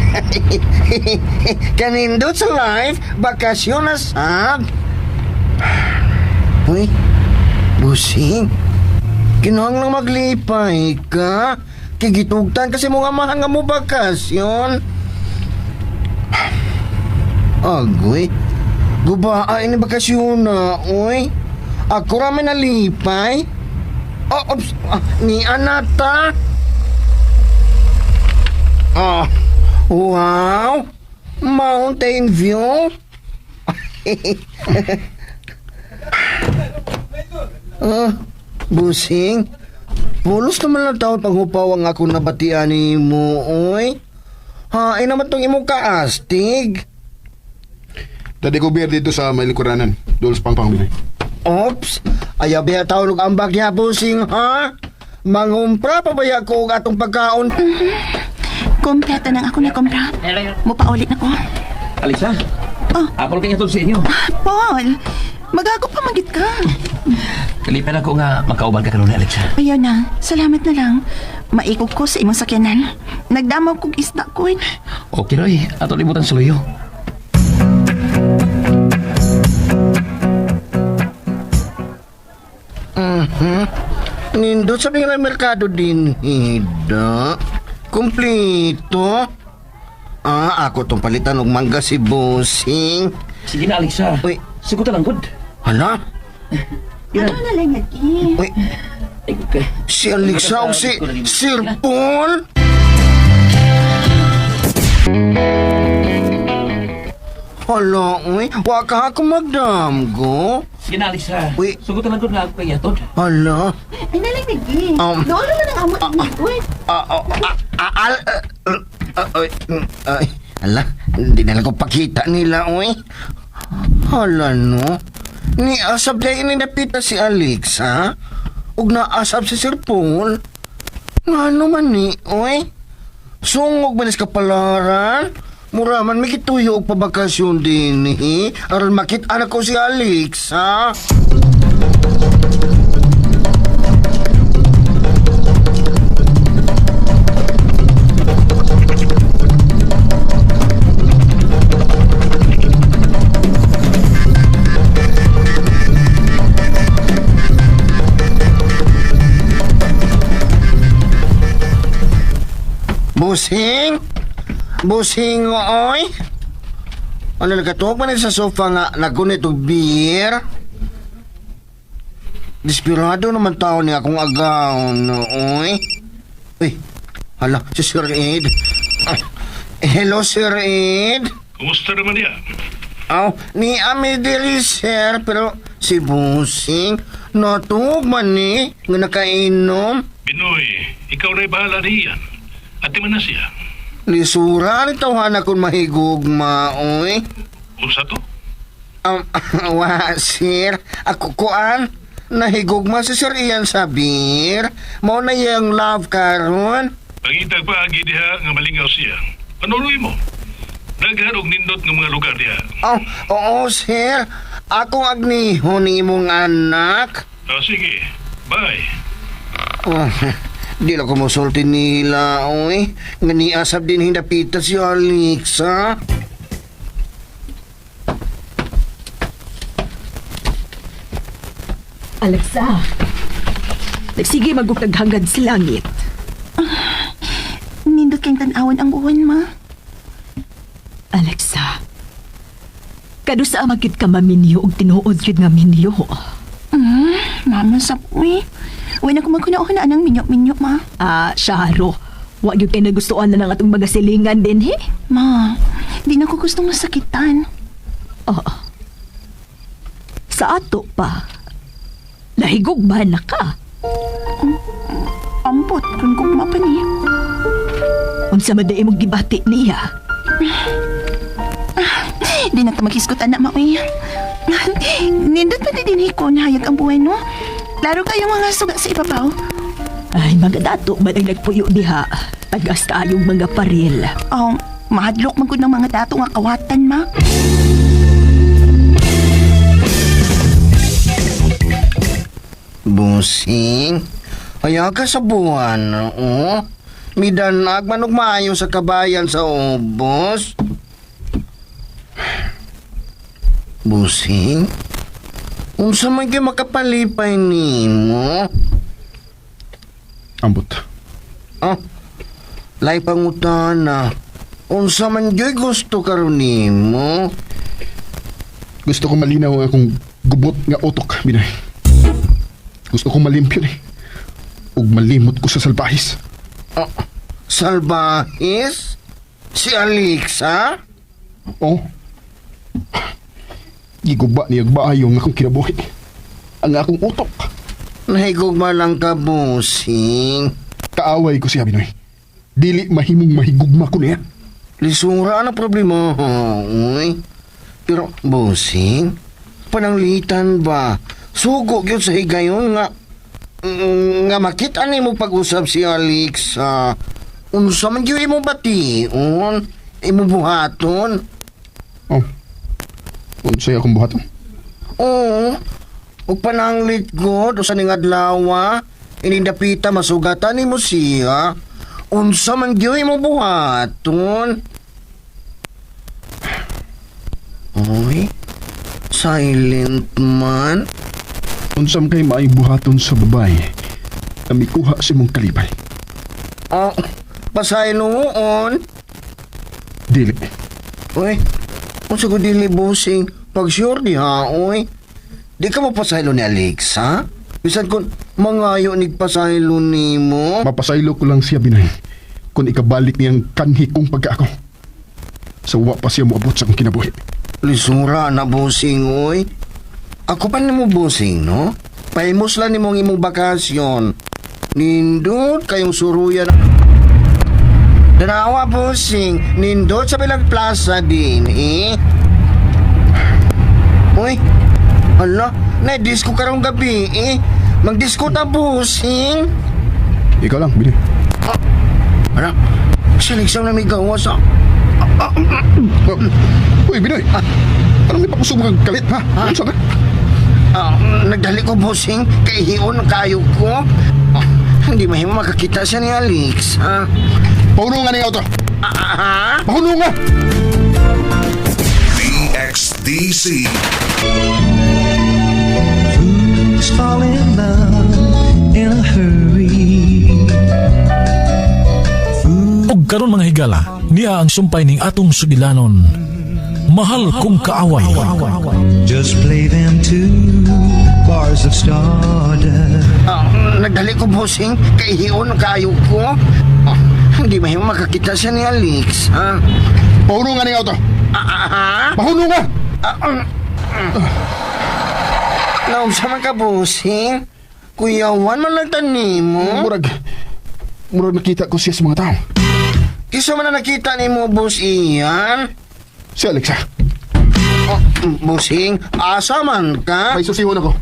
Kanindot sa life, bakasyon na sab. Uy, busing. Kinahanglang maglipay ka. Kigitugtan kasi mo nga mahanga mo bakasyon. Agoy, gubaan ni bakasyon na, uy. Ako ramen nalipay. Oh, oops, ah, ni Anata. Oh, wow! Mountain view? Ah, busing. Pulos naman lang taon panghupaw ang ako nabatian ni mo, oy. Hain naman tong imong kaastig. Dadi ko beer dito sa may lingkuranan. Dool sa pangpang Binoy. Ops, ayaw biya tawag ang bagya, busing, ha? Mangumpra pa ba ko og atong pagkaon? Kompleto nang ako na kumpra. Mupaulit na ko. Alexa, Oh. apol kay sa inyo. Paul, magago pa magit ka. Kalipan ako nga makauban ka kanunay, Alexa. Ayaw na, salamat na lang. Maikog ko sa imong sakyanan. Nagdamaw kog isda ko. Eh. Okay, Roy. Ato libutan sa luyo. Nindot sa mga merkado din, hida. Kumplito. Ah, ako tong palitan og mangga si Busing. Sige na, Alexa. Uy. Sigutan lang, good. Hala? Ano na lang lagi? Uy, Ay, okay. si Alexa o si Sir Paul? Hala, uy, wa ka ako magdamgo. Sige na, Alexa. Uy. Sugutan lang, good nga ako kay Atod. Hala. Ay, nalang lagi. Doon na lang amo ini. Uy, Ah, oh, ah, ah, al, ah, ah, ay, ay, ala, hindi na lang ko pakita nila, uy. Hala, no. Ni asab na ininapita si Alexa. Ug naasab si Sir Paul. Ngano man ni, uy. Sungog man is kapalaran. Mura man may kituyo og pabakasyon din, eh. Aron makita na ko si Alexa. Busing? Busing, oy? Ano, nagkatuog man sa sofa nga nagunit og beer? Desperado naman tao niya akong agaw, no, oy. Uy, hala, si Sir Ed. Ah, hello, Sir Ed. Kumusta naman niya? Aw, ni Ami diri, sir, pero si Busing, natuog man ni, nga nakainom. Binoy, ikaw na'y bahala niyan. At man na siya. Lisura ni tawhana kung mahigugma, oy. Unsa to? Wa, sir. Ako kuan. Nahigugma si Sir Ian sa beer. Mao na iyang love karon. Pangitag pa agi diha nga malingaw siya. Panuloy mo. Daghan og nindot nga mga lugar diha. Oh, oo, sir. Akong agnihon ni imong anak. Ah, sige. Bye. Oh, di lang ko mosulti nila, oy. Nga niasab din hindapita si Alexa. Alexa, nagsige magugtag hangad sa langit. Nindot kayong tan-awan ang uwan, ma. Alexa, kadusa magid ka maminyo og tinuod gyud nga minyo. Mama, sap, uy. Uy, na kumagkuna-una anang minyo-minyo, ma. Ah, Sharo, wa gyud kay nagustuhan na ng atong mga silingan din he. Ma, di na ko gustong masakitan. Oo. Sa ato pa, nahigog ba na ka? Ampot, kung gugma pa niya. Unsa man di imong gibati niya? Di na ta maghisgutan na, ma, uy. Nindot pa di din ko nahayag ang buhay, no? Klaro kayong mga suga sa ibabaw. Ay, mga dato man ang nagpuyo diha. Tagas kaayong mga paril. Oh, mahadlok man gud ng mga dato nga kawatan, ma. Busing, ayaw ka sa buwan, oo. Midanag manog maayo sa kabayan sa ubos. Busing, unsa man gyud makapalipay nimo? Ambot. Ah, lay pangutana. Unsa man gyud gusto karon nimo? Gusto ko malinaw ang akong gubot nga utok, Binoy. Gusto ko malimpyo ni. Ug malimot ko sa salbahis. Ah, salbahis? Si Alexa? Oh. Giguba niya baayo ang akong kinabuhi. Ang akong utok. Nahigugma lang ka, busing. Kaaway ko siya, Binoy. Dili mahimong mahigugma ko niya. Lisura ang problema, uy. Pero, busing, pananglitan ba? Sugo gyud sa higayon nga nga makita nimo pag-usab si Alexa. Unsa man gyud imo bation, imo buhaton. Oh. Unsay akong buhaton? Oo. Ug pananglit ko do sa ning adlaw, ining dapita masugatan nimo siya. Unsa man gyud imo buhaton? Uy, silent man. Unsam kay maay buhaton sa babae na mikuha sa imong kalibay. Oh, pasayloon. Dili. Uy, unsa ko dili busing? Pag sure di ha, uy. Di ka mo pasaylo ni Alexa? Bisan kung mangayo ni pasaylo nimo. Mapasaylo ko lang siya, Binoy. Kung ikabalik niyang kanhi kong pagkaako. Sa wa pa siya moabot sa akong kinabuhi. Lisura na busing, oy. Ako pa nimo busing, no? Paimos lang nimong imong bakasyon. Nindot kayong suruyan. Danawa, busing. Nindot sa bilang plaza din, eh. Uy, ala, na-disco karong gabi, eh. Mag-disco ta, busing. Ikaw lang, Binoy. Ala, siligsaw na may gawa sa. Oh. Uy, Binoy! Anong ipapusog mo kang kalit, ha? Unsa ka? Ah, nagdali ko, bossing. Kay hion kayo ko. Ah, hindi mahimo makakita siya ni Alex. Ah, Pahuno nga ni auto! ah, Pahuno nga! DXDC. Fools fall in love in a hurry. Og karon mga higala, niya ang sumpay ning atong sugilanon. Mahal kong kaaway. Just play them two bars of stardust. ah, nagdali ko, bossing. Kay hion kayo ko. Ah, hindi mahimo makakita siya ni Alex. Ah, Pahuno nga ni auto! ah, ah, Pahuno nga! ah, Naunsa man ka, bossing? Kuyawan man lang tanimo. Murag nakita ko siya sa mga tao. Kisa man na nakita nimo, boss Ian. Si Alexa, Oh, bossing, asa man ka? may susihon ako.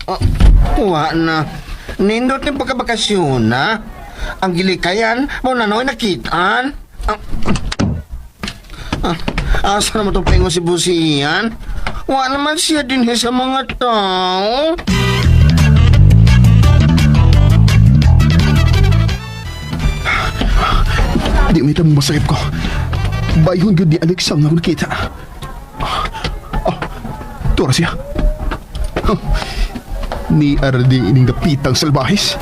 Oh, wa na. Nindot ni pagkabakasyon na. Ang gilikayan, mo na noy nakitaan. Ah, ah, asa naman itong paingon si Busian? Wa naman siya din sa mga tao. Di may tamong masakip ko. Bayhon gyud ni Alexa nga ako nakita. Oh, tura siya. Huh. Ni Ardi ining dapitang salbahis.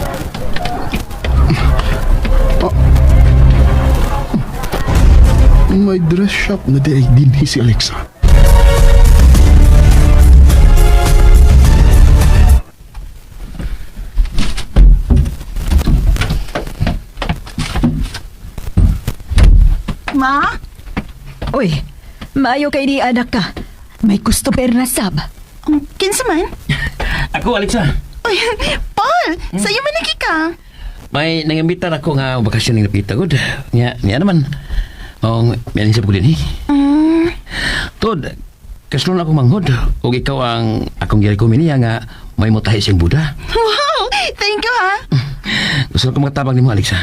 Oh. May dress shop na di ay dinhi si Alexa. Ma? Uy, maayo kay ni anak ka. May customer na sab. Kinsa man? Ako, Alexa. Uy, Paul! Sa'yo man lagi ka. May nangambitan ako nga bakasyon ng napita gud. Nya, niya naman. Ong, may sa ko din eh. Tod, Kaslon akong manghod. Ug ikaw ang akong girekomend niya nga may mutahi siyang Buddha. Wow! Thank you, ha? Gusto ko makatabang nimo, Alexa.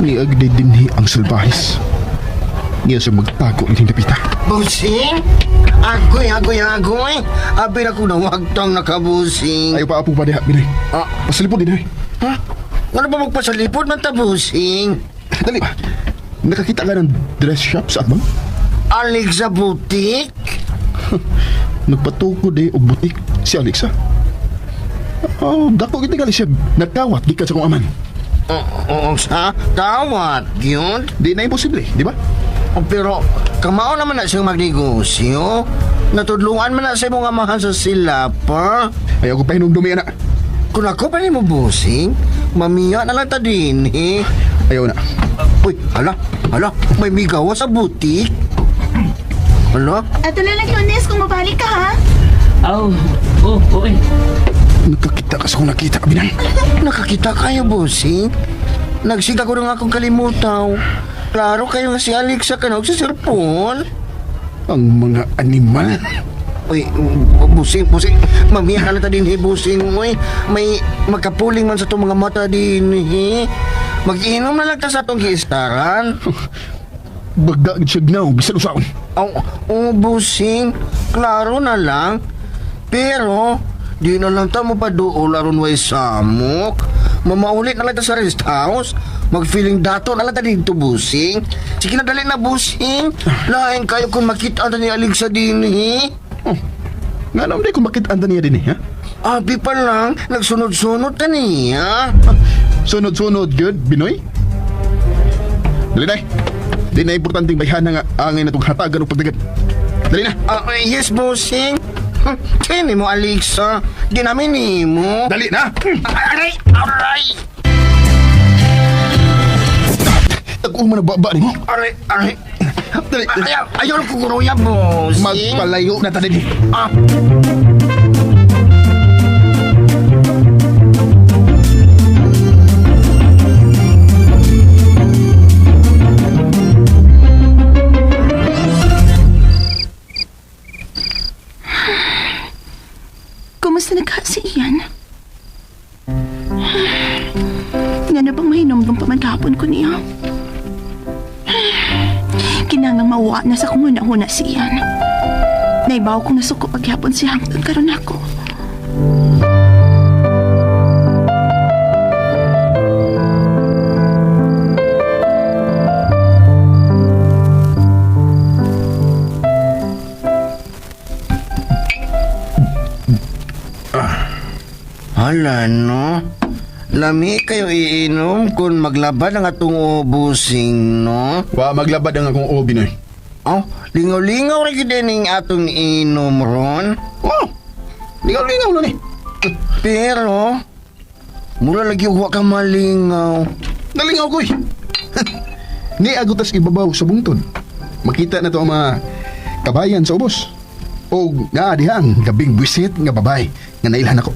Niagdi dinhi ang salbahis. Niya sa magtago ining dapita. Busing? Agoy, agoy, agoy. Abi na ko nawagtang nakabusing. Ayaw pa apo pa diha, Binoy. Ah. Pasalipod din, Ha? Ano ba magpasalipod man ta, busing? Dali ba? Nakakita ka ng dress shop sa Atbang? Alexa Boutique? Nagpatukod eh, og butik si Alexa. Oh, dako gid tingali siya. Nagkawat gikan sa kong aman. Oo, sa tawat, yun. Di na imposible, di ba? Oh, pero kamao naman na siyang magnegosyo. Natudlungan man na sa imong amahan sa silapa. Ayaw ko pahinumdumi, anak. Kung ako pa nimo busing, mamiya na lang ta din, eh. Ayaw na. Uy, hala, hala, may migawa sa butik. Hala, Ato na lang, Lunes, kung mabalik ka, ha? Oh, oh, oh, eh. Nakakita ka sa kong nakita, Binay. Nakakita kayo, busing. Nagsiga ko na nga akong kalimutaw. Klaro kayo nga si Alexa kanog sa sirpon. Ang mga animal. Uy, busing, busing. Mamiya na lang ta din, eh, busing. Uy, may magkapuling man sa itong mga mata din, eh. Mag-inom na lang ta sa itong giistaran. Bagda gid siya gnaw, bisan usaon. Oh, oh, busing. Klaro na lang. Pero, di na lang ta mo pa dool aron way samok. Mamaulit na lang ta sa rest house. Mag-feeling dato na lang ta dito, busing. Sige na, dali na, busing. Lain kayo kung makita na ni Alexa din, eh. Oh, nga naman di kung bakit anda niya din eh, ha? Abi pa lang, nagsunod-sunod ka niya. Sunod-sunod, good, Binoy. Dali na eh. Di na importanteng bayhana nga angay na itong hatagan o pagdagan. Dali na. Ah, yes, busing. Kini mo, Alexa. Di namin ni mo. Dali na! Aray! Aray! Tag-uma na baba ni mo. Aray! Aray! Dali, dali. Ayaw, ayaw ko kuruya, busing. Magpalayo na tali. Ah. Kumusta na ka si Ian? Nga na bang mahinomdom pa man kahapon ko niya? Kinangang mawa na sa kung huna-huna si Ian. Naibaw kong nasuko paghapon siya hangtod karon ako. Hala, no? Lami kayo iinom kung maglabad ang atong ubusing, no? Wa maglabad ang akong obi na. Oh, lingaw-lingaw ra gyud ning atong inom ron. Oh, lingaw-lingaw na ni. Pero, mura lagi wa ka malingaw. Nalingaw ko eh. Ni agutas ibabaw sa bungtod. Makita na to ang mga kabayan sa ubos. O nga dihang gabing buwisit nga babay nga nailhan ako.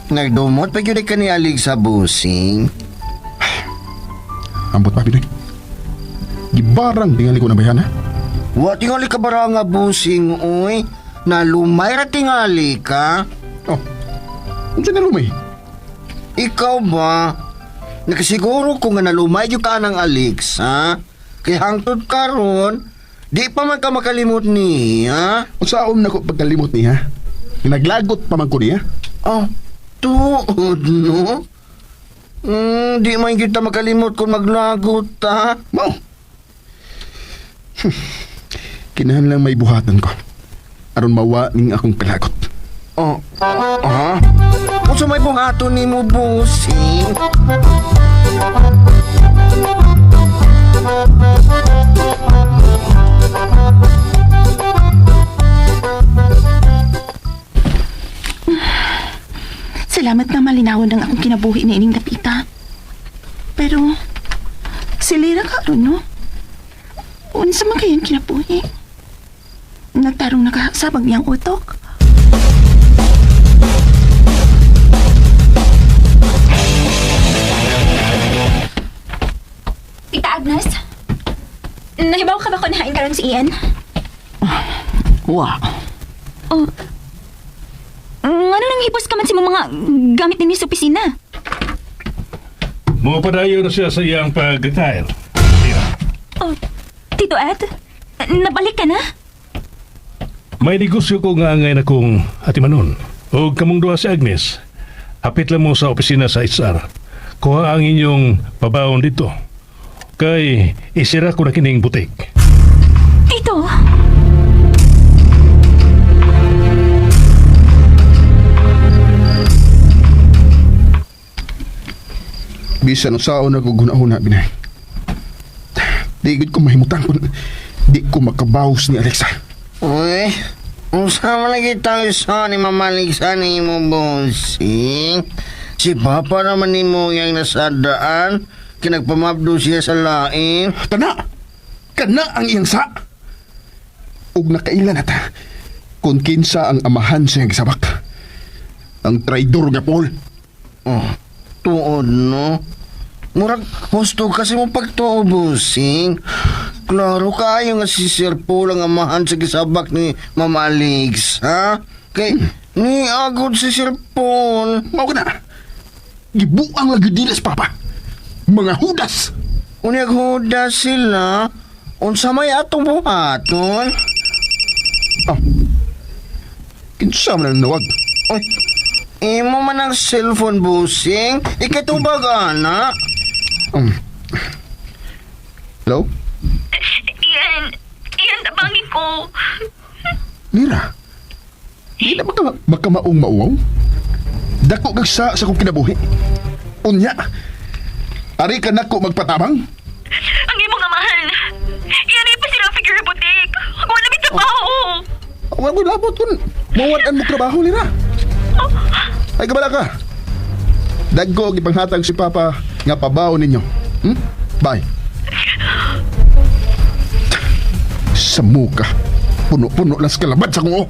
Nagdumot pa gyud ka ni Alig sa busing. Ambot pa, Pinoy. Gibarang tingali ko na bayan ha. Wa tingali ka bara nga busing, uy. Nalumay ra tingali ka. Oh, unsa na lumay? Ikaw ba? Nakasiguro ko nga nalumay gyud ka ng Alexa. Kay hangtod karon, di pa man ka makalimot niya. Unsaon na ko pagkalimot niya? Naglagot pa man ko niya. Oh, tuod no? Di man kita makalimot kung maglagot ta. Mao. Kinahanglan may buhatan ko. Aron mawa ning akong kalagot. Oh, ha? Unsa may buhaton nimo busing? Salamat nga malinawon ang akong kinabuhi ni ining dapita. Pero, si Lira karon no? Unsa man kayang kinabuhi? Nagtarong nakasabag niyang utok. Agnes, nahibaw ka ba kung nahain karon si Ian? Wa. Oh, ngano nang hipos ka man sa imong mga gamit dinhi sa opisina? Mupadayon na siya sa iyang pag-retire. Oh, Tito Ed, nabalik ka na? May negosyo ko nga angay na kong atimanon. O kamong duha si Agnes. Hapit lang mo sa opisina sa HR. Kuha ang inyong pabaon dito. Kay isira ko na kining butik. Tito! Bisan usaon ako gunahuna binay. Di gud ko mahimutang kun di ko makabaws ni Alexa. Uy, unsa man lagi tayo sa ni Mama Alexa ni mo, bossing? Si Papa naman ni mo yung nasa daan, kinagpamabdo siya sa lain. Tana! Kana ang iyang sa! Ug nakaila na ta kung kinsa ang amahan sa iyang gisabak. Ang traidor nga Paul. Oh, tuod no? Murag husto kasi mo pagtuo, bossing. Klaro kayo nga si Sir Paul ang amahan sa gisabak ni Mama Alex, ha? Kay, ni agod si Sir Paul. Mao ka na. Gibuang lagi nila sa papa. Mga hudas! Unyag huda sila. Unsa may atong buhaton? Ah. Kinsa man ang nawag? Uy, imo man ang cellphone, bossing. Ikatubag, ana. Hello? Ian, Ian, tabangin ko. Lira. Di na baka makamaong mauwaw? Dako kag sa kong kinabuhi. Unya. Ari ka nako magpatabang? Ang imong amahan. Ian, ay pa sila figure butik. Wala may trabaho. Wala ko labot kun mawad-an mo trabaho lira. Ay kabala ka. Dagko og ipanghatag si Papa nga pabaon ninyo. Bye. Sa muka. Puno-puno lang sa kalabad sa kong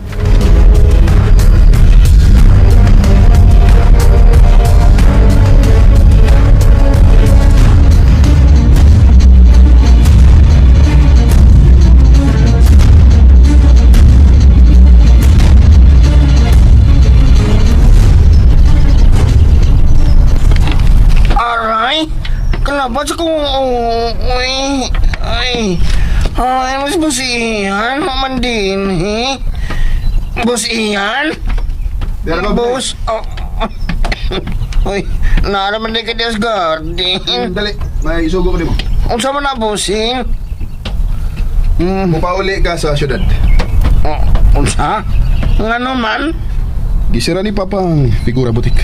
Aray! Kalabat sa kong... Uy! Ay! Ay, mas Boss Ian? Maman din, eh. Boss Ian? Boss... Oh. Uy, naaraman din ka sa garden. Dali, may isugo ko nimo. Unsa man na, bossing? Mupauli ka sa syudad. Oh, unsa? Ngano man? Gisira ni Papa ang figura butik.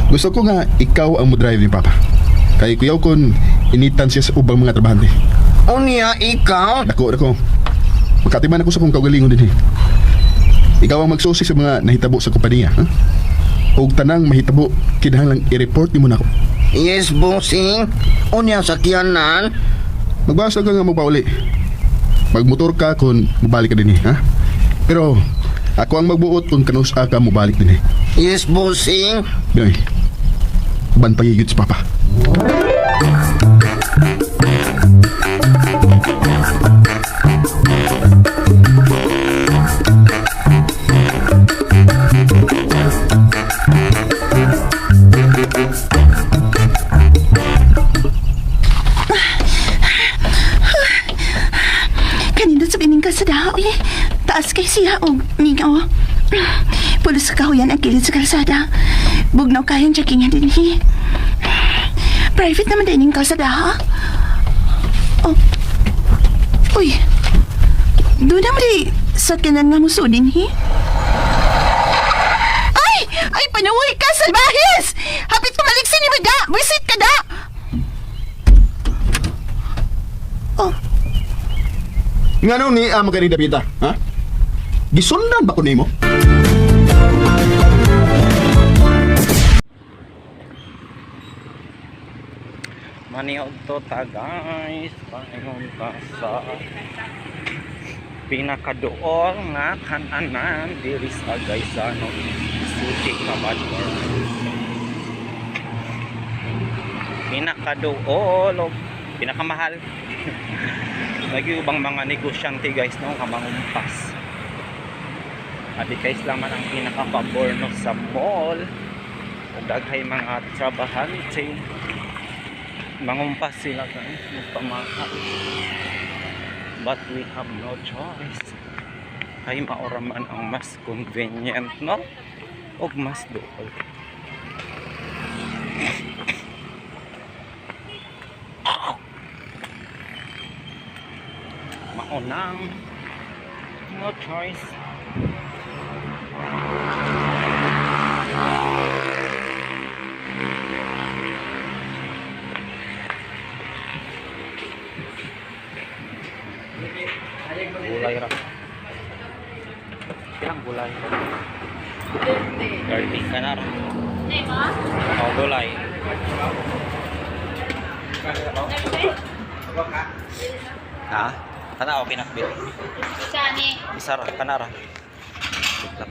Gusto ko nga ikaw ang mo-drive ni Papa. Kay kuyaw kon initan siya sa ubang mga trabahante. Unya, ikaw? Dako, dako. Makatiman ako sa kong kaugalingon din eh. Ikaw ang magsusi sa mga nahitabo sa kompanya. Ha? Og tanang mahitabo, kinahanglang i-report nimo nako. Yes, bossing. Unya, sakyanan. Magbasa ka nga magpauli. Magmotor ka kung mabalik ka din eh, ha? Pero ako ang magbuot kung kanusa ka mobalik din eh. Yes, bossing. Binoy, bantay yun si Papa. Kanina sa kining kalsada, oy. Taas kay siya og mingaw. Pulos sa kahuyan ang kilid sa kalsada. Bugnaw kayong checkingan din hi. Private naman din yung kalsada, ha? Oh. Uy. Doon naman di sa kinan nga musudin, hi? Ay! Ay, panuwi ka, salbahis! Hapit kumalik sa ni da! Visit ka da! Oh, Nga ni ang magaling Davida, ha? Gisundan ba ko nimo? Maniod to ta guys, paingon ta sa pinakadool nga kananan diri sa Gaisano City, Cabanatuan. Pinakadool og Pinakamahal. Lagi ubang mga negosyante guys no, kamangumpas. Abi guys lang man ang pinaka-pabor no sa mall. Ug daghay mga trabahante. Mangumpas sila guys, magpamahal. But we have no choice. Kay maura man ang mas convenient no ug mas duol. Maunang no choice. Gulay ra. Ilang gulay? 30 ka na ra. Oh, gulay. Ha? Kana okay na bit. Isa ra, kana ra. Wait lang.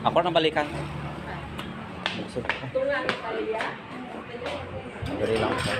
Ako na balikan. Busog ko. Dali lang ako.